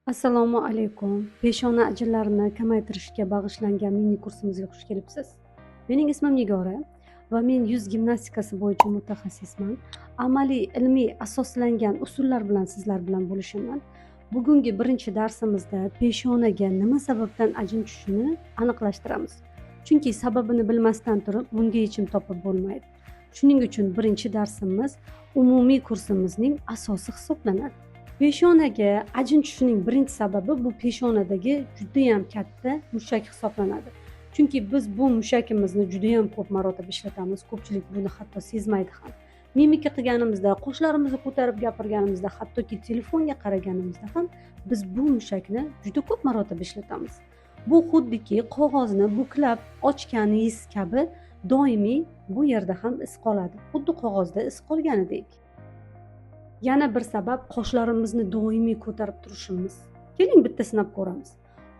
Assalomu alaykum. Peshona ajinlarini kamaytirishga bag'ishlangan mini kursimizga xush kelibsiz. Mening ismim Nigora va men yuz gimnastikasi bo'yicha mutaxassisman. Amaliy, ilmiy asoslangan usullar bilan sizlar bilan bo'lishaman. Bugungi birinchi darsimizda peshonaga nima sababdan ajin tushishini aniqlashtiramiz. Chunki sababini bilmasdan turib bunga yechim topib bo'lmaydi. Shuning uchun birinchi darsimiz umumiy kursimizning asosi hisoblanadi. Peshonaga ajin tushishining birinchi sababi bu peshonadagi judayam katta mushak hisoblanadi. Chunki biz bu mushakimizni judayam ko'p marotaba ishlatamiz, ko'pchilik buni hatto sezmaydi ham. Mimika qilganimizda, qoshlarimizni ko'tarib gapirganimizda, hattoki telefonga qaraganimizda ham biz bu mushakni juda ko'p marotaba ishlatamiz. Bu xuddiki qog'ozni buklab ochganingiz kabi doimiy bu yerda ham iz qoladi. Xuddi qog'ozda iz qolganidek. Yana bir sabab qoshlarimizni doimiy ko'tarib turishimiz. Keling bitta sinab ko'ramiz.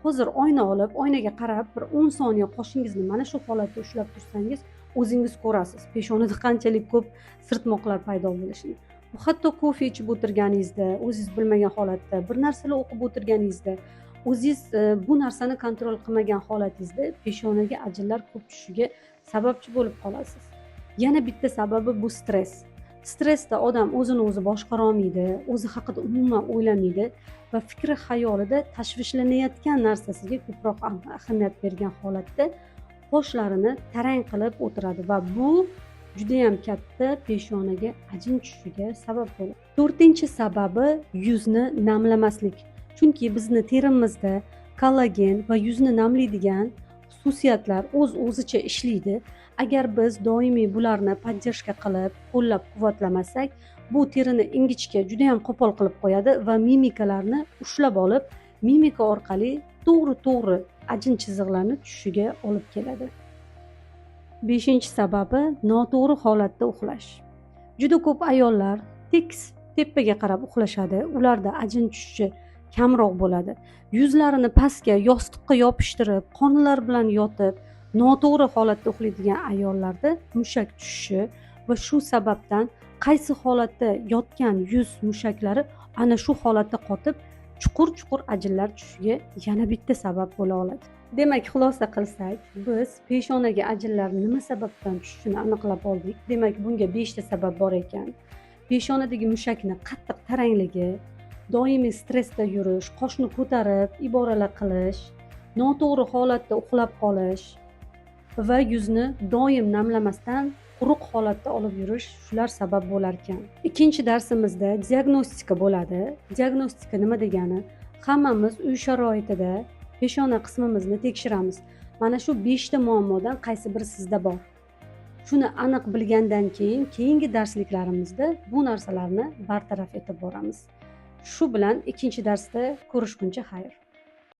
Hozir oyna olib, oynaga qarab bir 10 soniya qoshingizni mana shu holatda ushlab tursangiz, o'zingiz ko'rasiz peshonada qanchalik ko'p sirtmoqlar paydo bo'lishini. Bu hatto kofe ichib o'tirganingizda, o'zingiz bilmagan holatda, bir narsalar o'qib o'tirganingizda, o'zingiz bu narsani kontrol qilmagan holatingizda peshonaga ajinlar ko'p tushishiga sababchi bo'lib qolasiz. Yana bitta sababi bu stress. Stressda odam o'zini o'zi boshqara olmaydi, o'zi haqida umuman o'ylamaydi va fikri xayolida tashvishlanayotgan narsasiga ko'proq ahamiyat bergan holatda qoshlarini tarang qilib o'tiradi va bu juda ham katta peshonaga ajin tushishiga sabab bo'ladi. To'rtinchi sababi yuzni namlamaslik. Chunki bizni terimizda kollagen va yuzni namlaydigan xususiyatlar o'z-o'zicha ishlaydi. Agar biz doimiy bularni podдержка qilib, qo'llab-quvvatlamasak, bu terini ingichka juda ham qo'pol qilib qo'yadi va mimikalarni ushlab olib, mimika orqali to'g'ri-to'g'ri ajin chiziqlarni tushishiga olib keladi. Beshinchi sababi noto'g'ri holatda uxlash. Juda ko'p ayollar tekis tepaga qarab uxlashadi. Ularda ajin tushishi kamroq bo'ladi. Yuzlarini pastga yostiqqa yopishtirib, qornlari bilan yotib, noto'g'ri holatda uxlaydigan ayollarda mushak tushishi va shu sababdan qaysi holatda yotgan yuz mushaklari ana shu holatda qotib, chuqur-chuqur ajinlar tushishiga yana bitta sabab bo'la oladi. Demak, xulosa qilsak, biz peshonaga ajinlar nima sababdan tushishini aniqlab oldik. Demak, bunga 5 ta sabab bor ekan. Peshonadagi mushakni qattiq tarangligi, doimiy stressda yurish, qoshni ko'tarib iboralar qilish, noto'g'ri holatda uxlab qolish va yuzni doim namlamasdan quruq holatda olib yurish, shular sabab bo'lar ekan. Ikkinchi darsimizda diagnostika bo'ladi. Diagnostika nima degani? Hammamiz uy sharoitida peshona qismimizni tekshiramiz. Mana shu 5 ta muammodan qaysi biri sizda bor? Shuni aniq bilgandan keyin keyingi darsliklarimizda bu narsalarni bartaraf etib boramiz. Shu bilan ikkinchi darsda ko'rishguncha xayr.